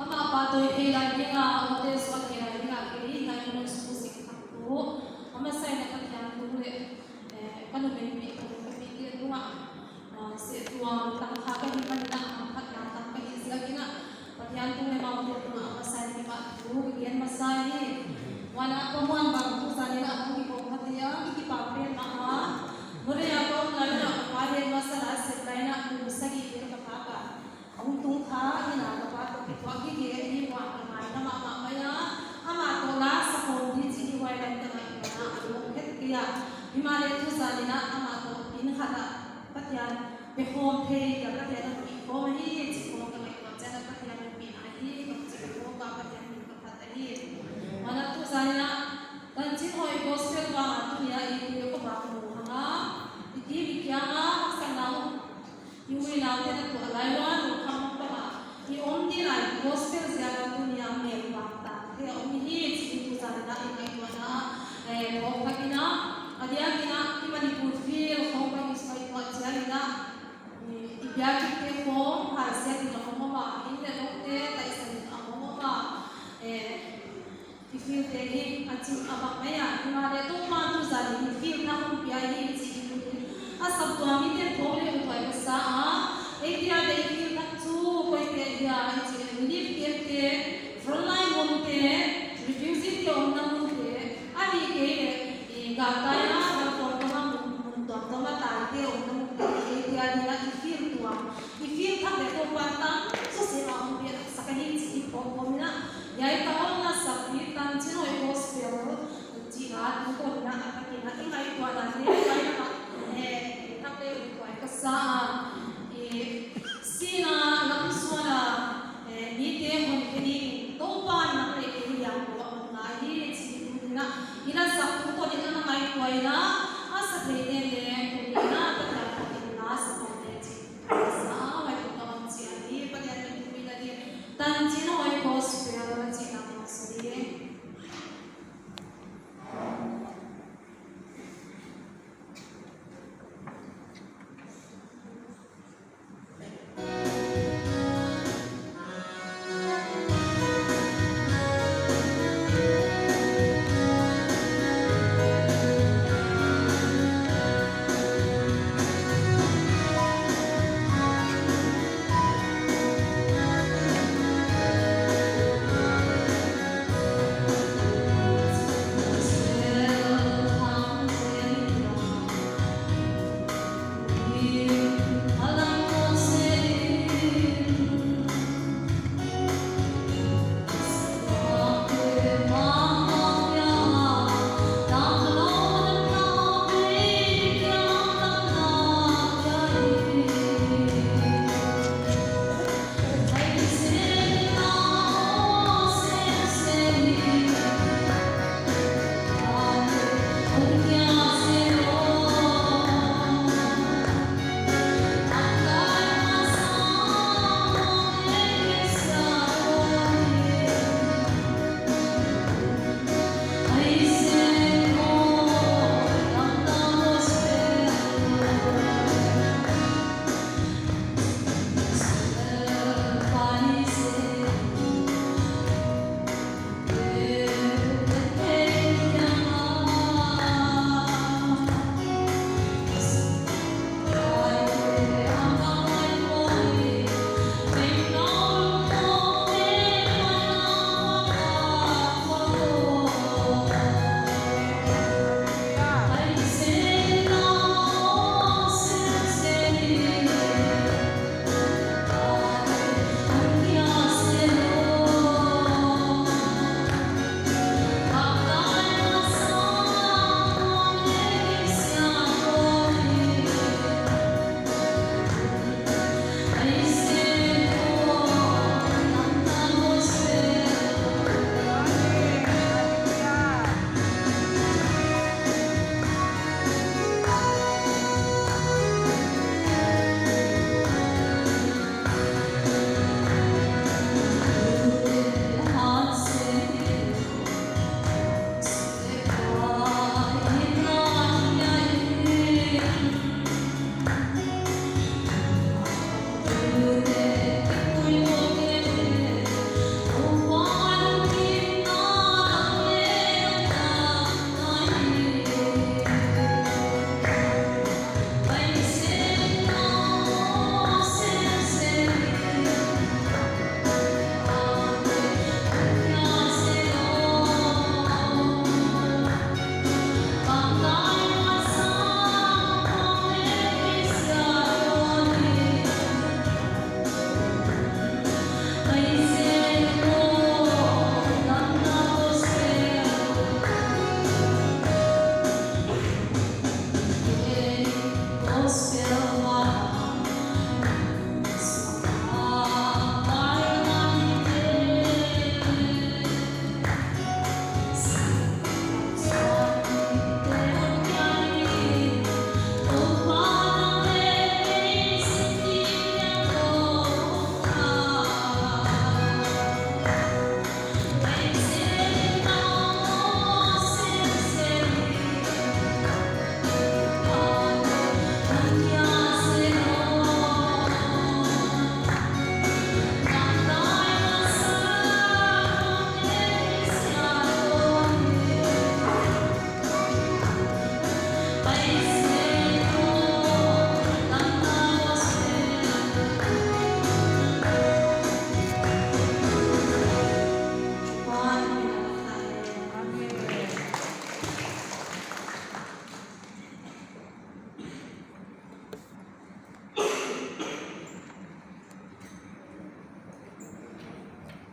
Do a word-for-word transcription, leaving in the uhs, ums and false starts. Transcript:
Ama pahtawi thei lai ding a, ama te suah thei lai ding a, kei hiai mun a suk sik thak tu. Ama sai na Pathian thu leh, eh, ka numei pi, ka numei pi te tungah, ah, se tuang tangkha ka hi manin a, hamphatna tam ka hi ziakin a, Pathian thu leh amau te tungah ama sai na kipahthu ka gen masa hi. Huan a, ka muan bang tu zanin a hong kibawl kha dia, ki kipak pen mah a. Moreh a ka om lai in a, ka pa deih masa lai sek lai in a, kum sagih vel ka phak a. Hong tung kha in a, ka pa toh kituak gige hi ua, ka ngaihna mahmah mai a. Amah toh la sa khawm di chih hi huai lam ka ngaihtuahna a lawm het kei a. Himahleh tu zanin a amah toh inn khat ah Pathian pe khawm thei, ka Pathian a pi khawm ahi chih khawm ka ngaihtuah chiang a Pathian a pi na hi, ka chih khawm ka Pathian min ka phat ahi. Huan a tu zanin a Tanchinhoih Gospel bang a tuni a i tui ko bak mu hang a, i kim i kiang a, sang na hong i ui lau te na tuah lai ua, lungkham bang a i om di lai gospel ziak a tuni a mel bang tak te a om hi chih tu zanin a i ngaihtuahna, eh, phawk thak in a, a diakin a i Manipur field khawng bang i soi tuah chiang in a, i, i biakinn te khawng hai siat in a om om a, inn leh lawmte taisan in a om om a, eh, i field te hi a ching a bang mai a, himahleh Toupan tu zanin field thak hong pia hi chih i lut in a, saptuam miten phawk leh uthuai ka sa a, ei dia te i field thak chu koi te hia i chih leh relief camp te, frontline mun te, refugee te omna mun te, ahihkeileh i galtai a, galkawlkawm a mun, mun tuamtuam a tai te omna mun te, ei dia dia i field tuam, i field thak leh Toupan tam sawsem a hong piak sak ahi chih i phawk kawm in a, hiai ka omna sak hi Tanchinhoih Gospel chih a tungtawn in a, a thak in a i ngaihtuahna te, huai lam ah, eh, thak leh uthuai ka sa a, eh, sihna lam suan a, eh, mite hon khe dingin Toupan nang leh kei liangko a hon ngai hi chih i lut in a, i la sak tungtawn in a na ngaihtuah in a, a sa theite leng tuni in a Pathian phat in na sa khawm leh chih ka sa a, huai toh ka hon chial hi, Pathian min thupina ding. Tanchinhoih Gospel